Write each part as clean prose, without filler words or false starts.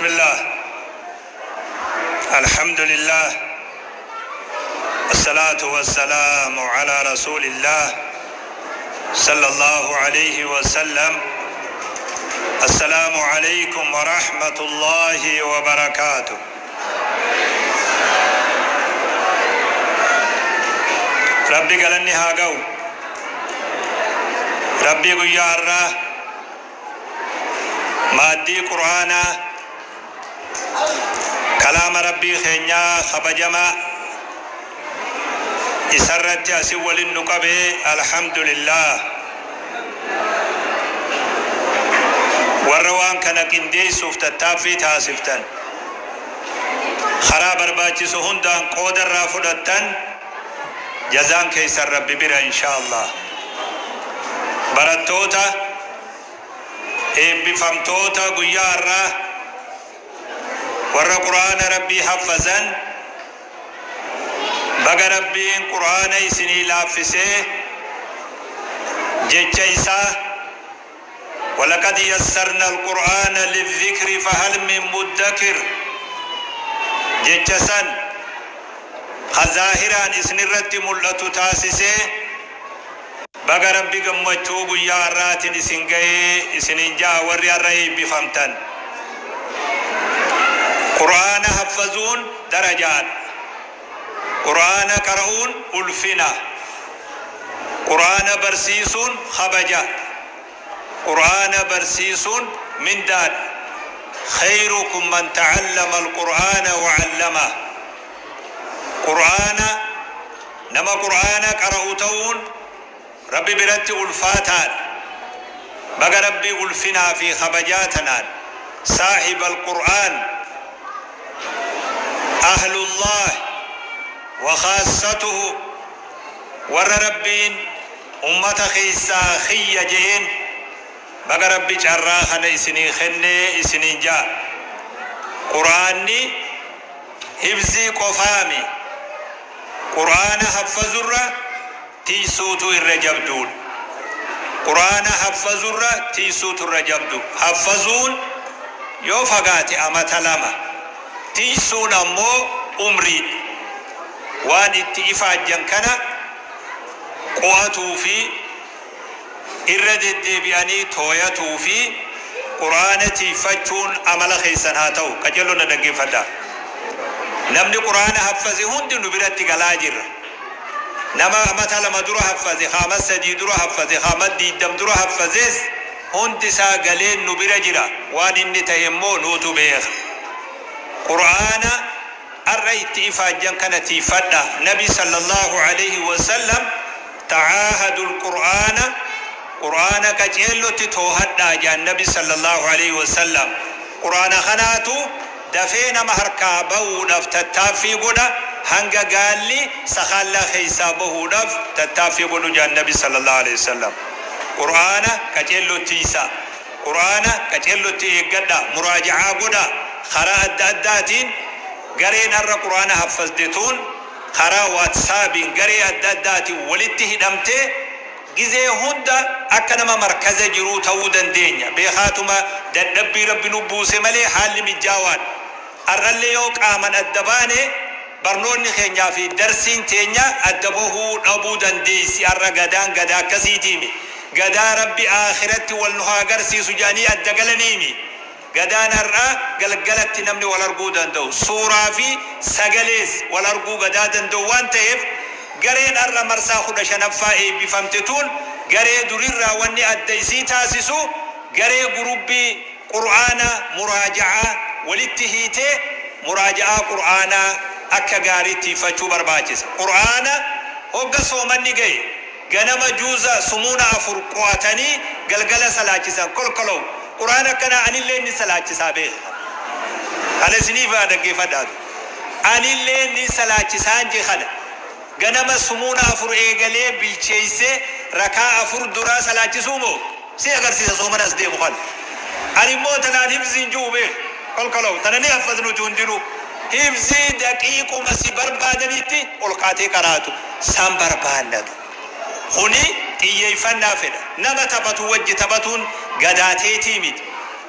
بسم الله، الحمد لله، الصلاة والسلام على رسول الله صلى الله عليه وسلم. السلام عليكم ورحمة الله وبركاته. Rabbi galanni haa ga'u. Rabbi guyyaa har'aa maaddii Qur'aanaa, kalaama Rabbii keenyaa kabajamaa isarratti asin walin nu qabee, alhamdulillah. Warra waan kana qindeessuuf tattaaffii taasiftan, karaa barbaachisu hundaan qooda irraa fudhattan, jazaan keessan Rabbi bira, insha Allah. Barattoota eebbifamtoota guyyaa har'aa, warra Qur'aana Rabbii haffazan, baga Rabbiin Qur'aana isinii laaffisee jecha isaa "ولقد يسرنا القرآن للذكر فهل من مدكر" jecha san ka zaahiraan isinirratti mul'atu taasisee, baga Rabbi gammachuu guyyaa har'aatiin isin ga'ee isinin ja'a. Warri har'a eebbifamtan, Qur'aana haffazuun darajaadha. Qur'aana qara'uun ulfina. Qur'aana barsiisuun kabaja. Qur'aana barsiisuun mindaadha. خيركم من تعلم القرآن وعلمه. Qur'aana, nama Qur'aana qara'u ta'uun Rabbi biratti ulfaataadha. Baga Rabbi ulfinaa fi kabajaa tanaan صاحب القرآن، أهل الله وخاصته، warra Rabbiin ummata keessaa xiyya je'een, baga Rabbi carraa kana isinii kennee isiniin ja'a. Qur'aanni hibzii qofaami. Qur'aana haffazurra tiisuutu irra jabduudha. Qur'aana haffazurra tiisuutu irra jabdu. Haffazuun yoo fagaate amata 2, tiisuun ammoo umrii. Waan itti ifaajjan kana qo'atuu fi irra deddeebi'anii tooyatuu fi Qur'aana tiifachuun amala keessan haa ta'u. Qajeeloo na dhaggeeffadhaa. Namni Qur'aana haffaze hundi nu biratti galaa jirra. Nama amata 2 dura haffaze, haama 3 dura haffaze, haama 20 dura haffazees, hundi isaa galeen nu bira jira. Waan inni ta'e immoo nuutu beeka. Qur'aana har'a itti ifaajjan kana tiifadha. Nabi صلى الله عليه وسلم "تعاهدوا القرآن", Qur'aana qaceellotti toohadhaa jaan Nabi صلى الله عليه وسلم. Qur'aana kanaatu dafee nama harkaa bahuudhaaf tattaaffii godha, hanga gaalli sakaallaa keessaa bahuudhaaf tattaaffii godhu jaan Nabi صلى الله عليه وسلم. Qur'aana qaceellotti isa, Qur'aana qaceellotti eeggadha, muraajacaa godha karaa adda addaatiin. Gareen har'a Qur'aana haffazdetuun karaa WhatsAppiin garee adda addaatiin walitti hidhamtee gizee hunda akka nama markaza jiruu ta'uu dandeenya. Beekaatuma dadhabbii Rabbi nu buuse malee haalli mijjaawaadha. Har'allee yoo qaaman adda baane, barnoonni keenyaa fi darsiin teenya adda bahuu dhabuu dandeessi. Har'a gadaan gadaa akkasiitiimi. Gadaa Rabbi akhiratti wal nu haa agarsiisu jedhanii adda galaniimi. Gadaan har'aa galgalatti namni wal arguu danda'u, suuraa fi sagalees wal arguu gadaa danda'u waan ta'eef, gareen har'a marsaa 15ffaa eebbifamte tun garee durirraa wanni adda isii taasisu garee gurubbii Qur'aana muraaja'aa walitti hiitee muraaja'aa Qur'aanaa akka gaariitti hiiffachuu barbaachisa. Qur'aana hogga soomanni ga'e ganama juuza sumuuna 4 qo'atanii galgala salaachisan kolkolow. Qur'aana akkanaa anillee ni salaachisaa beeka. Kana isiniif dhaggeeffadhaatu. Anillee ni salaachisaan je kana. Ganama sumuuna 4 eegalee bilcheessee rakaa 4 duraa salaachisuu moo si agarsiisa soomana as deemu kana. Ani immoo tanaan hifziin jiru beeka. Kolkolow tana ni haffaz nuti hundinuu. Hifzii daqiiquma si barbaadanitti ol kaatee qaraatu san barbaannatu. Kuni xiyyeeffannaa fedha. Nama taphatu wajji taphatuun gadaateetii miti.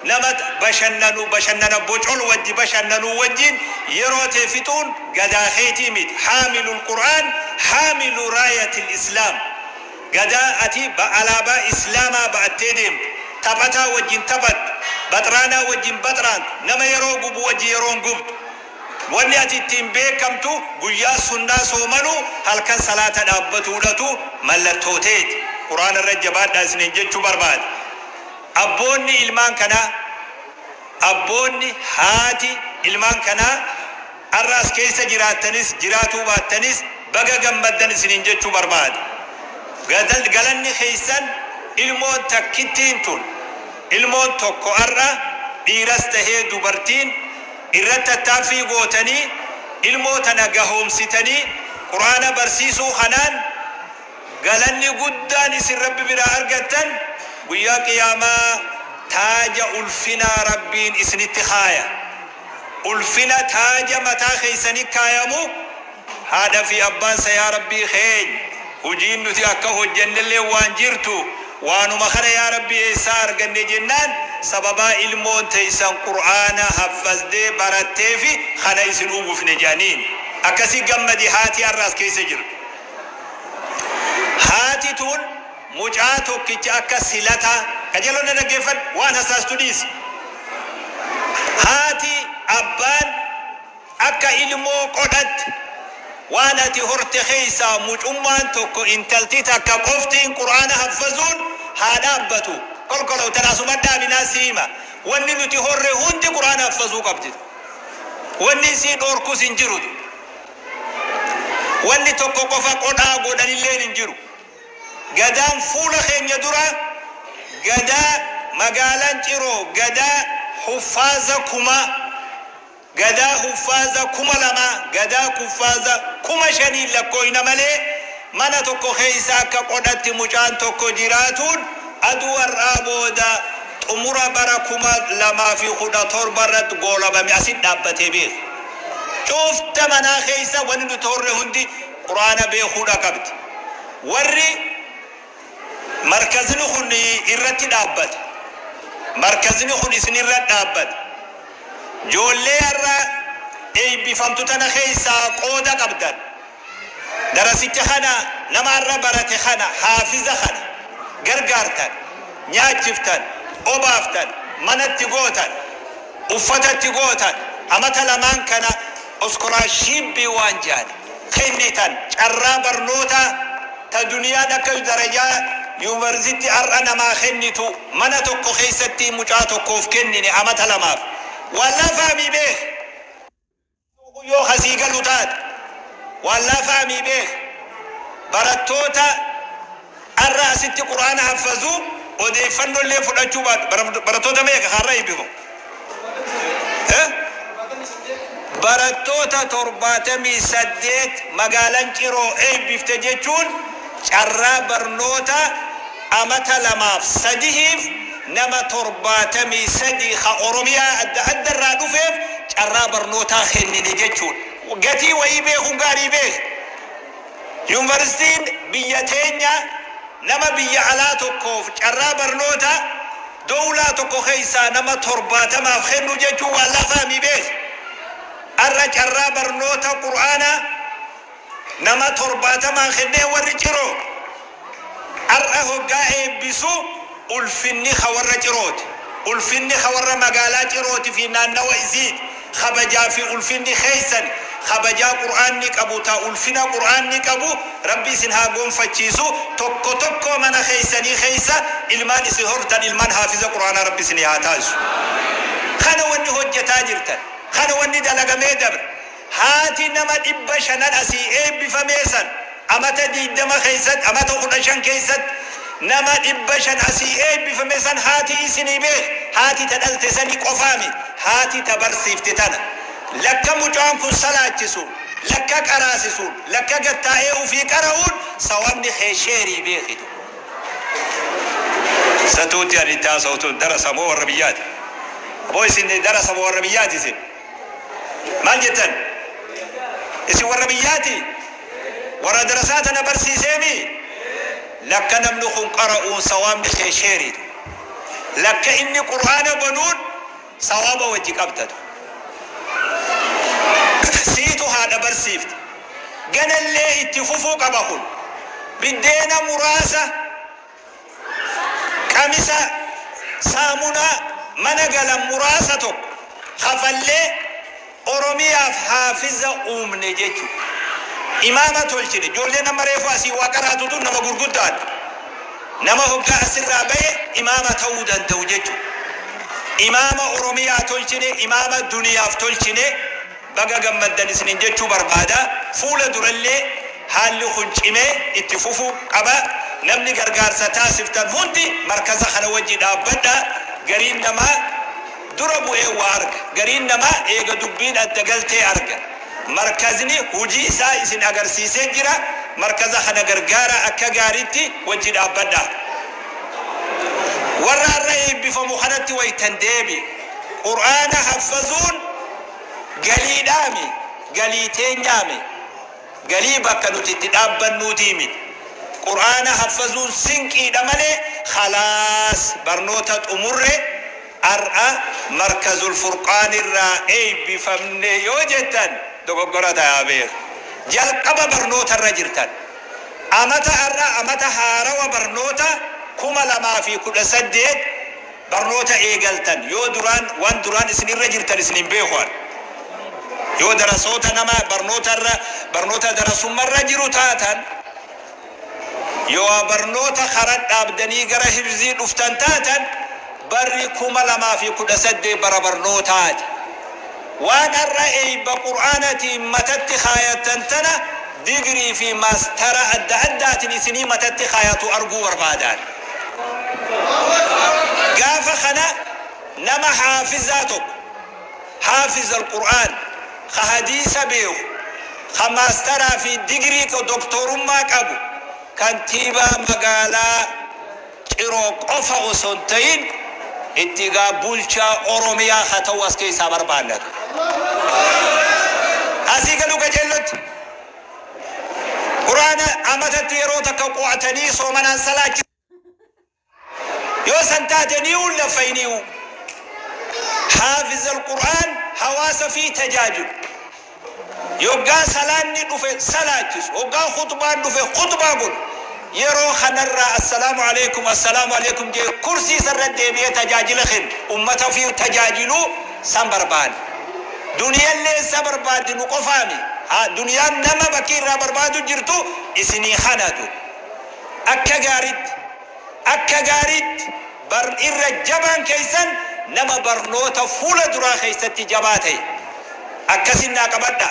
Nama bashannanu bashannana bocol wajji bashannanuu wajjin yeroo tee fixuun gadaa keetii miti. Haamilul Qur'aan, haamilu raayatil Islaam. Gadaa ati alaabaa Islaamaa ba'attee deemtu. Taphataa wajjin taphattu, baxraanaa wajjin baxraantu, nama yeroo gubu wajjin yeroo hin gubdu. Wanni ati ittiin beekamtu guyyaa sunnaa soomanuu, halkan salaata dhaabbatuudhatu mallattoo teeti. Qur'aana irra jabaadhaa isiniin jechuu barbaada. Abboonni ilmaan kanaa, abboonni, haati ilmaan kanaa har'a as keessa jiraattanis jiraatuu baattanis baga gammaddan isiniin jechuu barbaada. Galanni keessan ilmoon takkittiin tun, ilmoon tokko har'a dhiiras tahee dubartiin irratti tattaaffii gootanii ilmoo tana gahoomsitanii Qur'aana barsiisuu kanaan galanni guddaan isin Rabbi biraa argattan guyyaa qiyaamaa taaja ulfinaa Rabbiin isinitti kaaya. Ulfina taaja mataa keessanii kaayamu haadha fi abbaansa yaa Rabbii keenya hojiin nuti akka hojjennellee waan jirtu waanuma kana yaa Rabbi eessaa arganne jennaan sababaa ilmoon teessan Qur'aana haffazdee barattee fi kana isin uwwifne jedhaniin. Akkasii gammadi haati har'a as keessa jirtu. Haati tun mucaa tokkicha akka silataa kajeeloo na dhaggeeffadhu, waan hasaastu dhiisi. Haati abbaan akka ilmoo qodhatti waan ati horte keessaa mucummaan tokko intalti takka qoftiin Qur'aana haffazuun haa dhaabbatu. Kolkolow tanaasuma dhaabinaa siima. Wanni nuti horre hundi Qur'aana haffazuu qabdi. Wanni isii dhorkus hin jiru. Wanni tokko qofa qodhaa godhanilleen hin jiru. Gadaan fuula keenya dura gadaa magaalaan Ciroo gadaa huffaaza 1000, gadaa huffaaza 2000, gadaa kuffaaza 5000 lakkooyna malee mana tokko keessa akka qodhatti mucaan tokko jiraatuun aduu har'aa booda xumura bara 2017 irratti goolabame asit dhaabbatee beeku. Cufta manaa keessa wanni nuti horre hundi Qur'aana beekuudha qabdi. Warri markazni kun irratti dhaabbate, markazni kun isin irra dhaabbate, ijoollee har'a eebbifamtu tana keessaa qooda qabdan. Darasicha kana, nama har'a barate kana, haafiza kana gargaartan, nyaachiftan, obaaftan, manatti gootan, uffatatti gootan, amata lamaan kana iskolaashiippii waan jedhan kennitan, carraa barnoota ta duniyaan akka darajaa yuunivarsiitii har'a namaa kennitu mana tokko keessatti mucaa tokkoof kennine amata lamaaf. Waan lafaamii beek yoo kasii galu taate, waan lafaamii beek. Barattoota har'a asitti Qur'aana haffazuu odeeffannoo illee fudhachuu baatu, barattoota meeqa har'a eebbifamu? Barattoota 78 magaalaan Ciroo eebbifte jechuun carraa barnoota amata lamaaf sadihiif nama 73 ka Oromiyaa adda adda irraa dhufeef carraa barnootaa kennine jechuudha. Gatii wayii beekuun gaarii beek. Yuunivarsiitiin biyya teenya nama biyya alaa tokkoof carraa barnoota dowlaa tokko keessaa nama 70f kennu jechuun waan lafaamii beek. Har'a carraa barnoota Qur'aanaa nama 70 kennee warri Ciroo har'a hoggaa eebbisu ulfinni ka warra Cirooti. Ulfinni ka warra magaalaa Cirooti fi naannawa isiiti. Kabajaa fi ulfinni keessan kabajaa Qur'aanni qabu ta ulfina Qur'aanni qabu Rabbi isin haa gonfachiisu. Tokko tokko mana keessanii keessa ilmaan isin hortan ilmaan haafiza Qur'aanaa Rabbi isin haa taasisu. Kana wanni hojjetaa jirtan, kana wanni dalagamee dabre. Haati nama 500 asii eebbifamee san amata 20 keessatti, amata 15 keessatti nama 500 asii eebbifame san haati isinii beek, haati ta dhalte sanii qofaami, haati ta barsiifte tana. Lakka mucaan kun salaachisuun, lakka qaraasisuun, lakka gattaa'ee ufii qara'uun sawabni kee sheerii beekitu. Satuutti ani itti haasa'utu darasa moo warra biyyaati? Aboo isin darasa moo warra biyyaati isin? Maal jettan? Isin warra biyyaati? Warra darasaa tana barsiiseemi? Lakka namni kun qara'uun sawaabni kee sheeriitu. Lakka inni Qur'aana banuun sawaaba wajji qabdatu. Siitu haadha barsiifte. Ganallee itti fufuu qaba kun. Biddeena muraasa qamisa saamunaa mana galan muraasa tokko kafallee Oromiyaaf haafiza uumne jechuudha. Imaama tolchine. Ijoolleen amma reefu asii waa qaraatu tun nama gurguddaadha. Nama hoggaa asirraa bahe imaama ta'uu danda'u jechuudha. Imaama Oromiyaa tolchine, imaama duniyaaf tolchine, baga gammaddan isinin jechuu barbaada. Fuula durallee haalli kun cimee itti fufuu qaba. Namni gargaarsa taasiftan hundi markaza kana wajji dhaabbadha. Gariin namaa dura bu'ee waa arga. Gariin namaa eega dubbiin adda galtee arga. Markazni hojii isaa isin agarsiisee jira. Markaza kana gargaara, akka gaariitti wajji dhaabbadha. Warra har'a eebbifamu kanatti waytan deebi. Qur'aana haffazuun galiidhaami, galii teenyaami, galii bakka nuti itti dhaabbannuutii miti. Qur'aana haffazuun sinqiidha malee khalaas barnoota xumurre har'a Markazul Furqaan irraa eebbifamne yoo jettan dogoggora ta'aa beeku. Jalqaba barnoota irra jirtan. Amata har'a amata haarawa barnoota 2018 barnoota eegaltan. Yoo duraan waan duraan isin irra jirtan isin hin beeku. Yoo darasoota nama barnoota irra barnoota darasummaa irra jiru taatan, yoo barnoota karaa dhaabdanii gara hifzii dhuftan taatan, barri 2018 bara barnootaati. Waan har'a eebba Qur'aanatiin matatti kaayattan tana digirii fi maastara adda addaatiin isinii matatti kaayatu arguu barbaadan. Gaafa kana nama haafizaa tokko, haafiz al-Qur'aan, ka hadiisa beeku, ka maastaraa fi digirii ka doktorummaa qabu, kantiibaa magaalaa Ciroo qofa osoo hin ta'in itti gaa bulchaa Oromiyaa haa ta'u as keessaa barbaannatu. Asii galuu qajeellotti. Quraana amatatti yeroo takka qo'atanii soomanaan salaachisu. Yoo san taate ni'uu laffayni'uu. Haafiz al-Qur'aan hawaasa fi tajaajilu. Yoggaa salaanni dhufe salaachisu, hoggaa khutbaan dhufe khutbaa godhu. Yeroo kanarraa assalaamu alaikum, assalaamu alaikum jee kursii isarra deebi'ee tajaajila kennu, ummata ofii tajaajiluu san barbaanne. Duniyallee isa barbaaddi nu qofaami. Haa duniyaan nama bakkii irraa barbaadu jirtu isinii kanatu. Akka gaaritti, akka gaariitti bar irra jabaan keessan nama barnoota fuula duraa keessatti jabaa ta'e. Akkasin naa qabadha.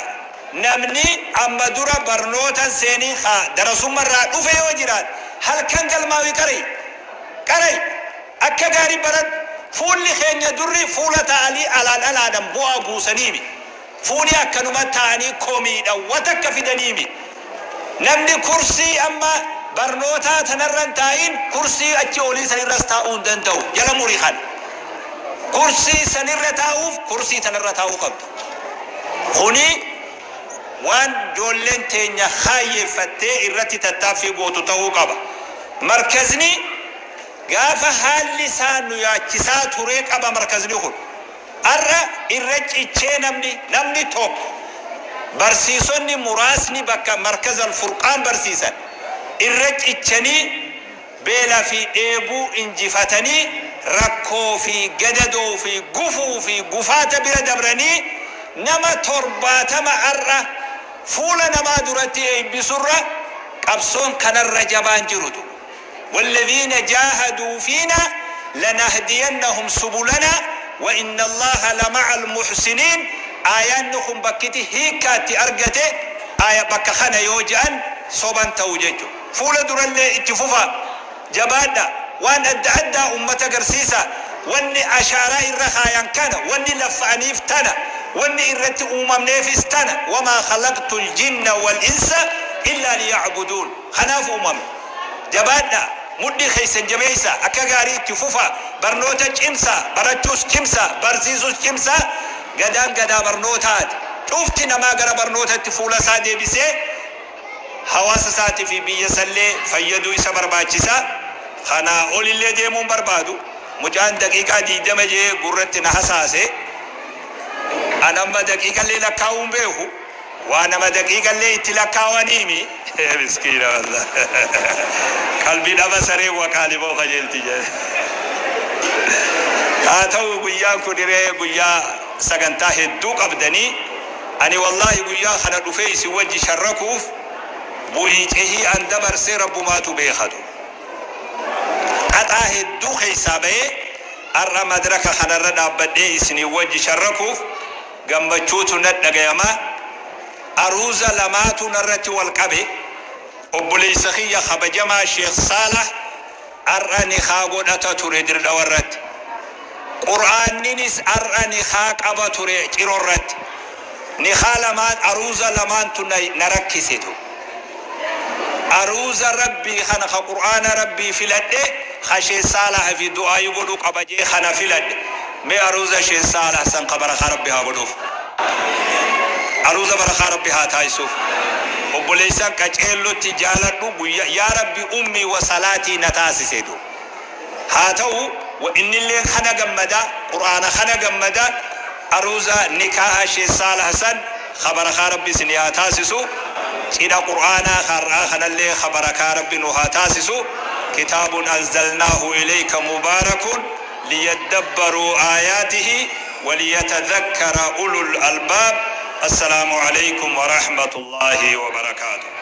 Namni amma dura barnootan seenii haa darasumma irraa dhufe yoo jiraate halkan galmaawi, qarai. Qarai. Akka gaarii baradhu. Fuulli keenya durri fuula ta'anii alaan alaadhaan bu'aa buusaniimi. Fuuli akkanuma ta'anii komiidha watakka fidaniimi. Namni kursii amma barnootaa tanarra hin taa'in kursii achi olii sanirras taa'uu hin danda'u. Jala muri kana. Kursii sanirra taa'uuf kursii tanarra taa'uu qabdu. Kuni waan ijoolleen teenya kaayyeeffattee irratti tattaaffii gootu ta'uu qaba. Markazni gaafa haalli isaa nu yaachisaa turee qaba markazni kun. Har'a irra cichee namni tokko, barsiisonni muraasni bakka Markaza Al-Furqaan barsiisan irra cichanii beela fi dheebuu injifatanii, rakkoo fi gadadoo fi gufuu fi gufaata bira dabranii nama 70 har'a fuula namaa duratti eebbisurra qabsoon kanarra jabaan jirutu. والذين جاهدوا فينا لنهدينهم سبلنا وإن الله لمع المحسنين. آيان نخم بكتي هيكاتي أرقته آية بك خنا يوجأن صوبان توجيجو. فولا درالي اتفوفا جبادا وان أدى أدى أمة قرسيسة واني أشارة الرخايا كان واني لفعنيف تنا واني إرتي أمم نيفس تنا. وما خلقت الجن والإنس إلا ليعبدون. خناف أمم jabaadha, mudhii keessan jabeessa, akka gaarii itti fufa, barnoota cimsa, barachuus cimsa, barsiisuus cimsa. Gadaan gadaa barnootaati. Cufti namaa gara barnootatti fuula isaa deebisee hawaasa isaatii fi biyya isallee fayyaduu isa barbaachisa. Kanaa olillee deemuun barbaadu. Mucaan daqiiqaa 20 jee gurratti na hasaase. An amma daqiiqallee lakkaa'uun beeku. Waa nama daqiiqallee itti lakkaawaniimi. Miskiina wallah. Qalbii dhaba saree waqaaliboo kajeelti jedhe. Haa ta'u, guyyaan kun hiree guyyaa sagantaa hedduu qabdanii, ani wallaahi guyyaa kana dhufee isin wajji sharrakuuf bu'ii cehii an dabarsee rabbumaatu beekatu. Qaxaa hedduu keessaa ba'ee har'a madraka kanarra dhaabbadhee isinii wajji sharrakuuf gammachuutu na dhagayama. Aruuza lamaatu narratti wal qabe. Obboleessa kiyya kabajamaa Sheekh Saalah har'a nikaa godhata ture Dirdhawa irratti. Qur'aanninis har'a nikaa qaba ture Ciroo irratti. Nikaa lamaan, aruuza lamaantu na rakkisitu. Aruuza Rabbii kana ka Qur'aana Rabbii filadhe, ka Sheekh Saalah fi du'aayi godhu qaba jee kana filadhe. Mee aruuza Sheekh Saalah san ka barakaa Rabbi haa godhuuf. Aruuza barakaa Rabbi haa taasisuuf. Obboleessan qaceellotti jaaladhu guyyaa yaa Rabbi ummii wa salaatii na taasiseetu. Haa ta'u, innilleen kana gammada, Qur'aana kana gammada, aruuza nikaaha Sheekh Saalah san ka barakaa Rabbi isin haa taasisu. Cidha Qur'aanaa har'aa kanallee ka barakaa Rabbi nu haa taasisu. Kitaabun anzalnaahu ilayka mubaarakun liyadabbaruu aayaatihi waliyatadhakkara ulul albaab. Assalaamu alaykum wa rahmatullahi wa barakaatuh.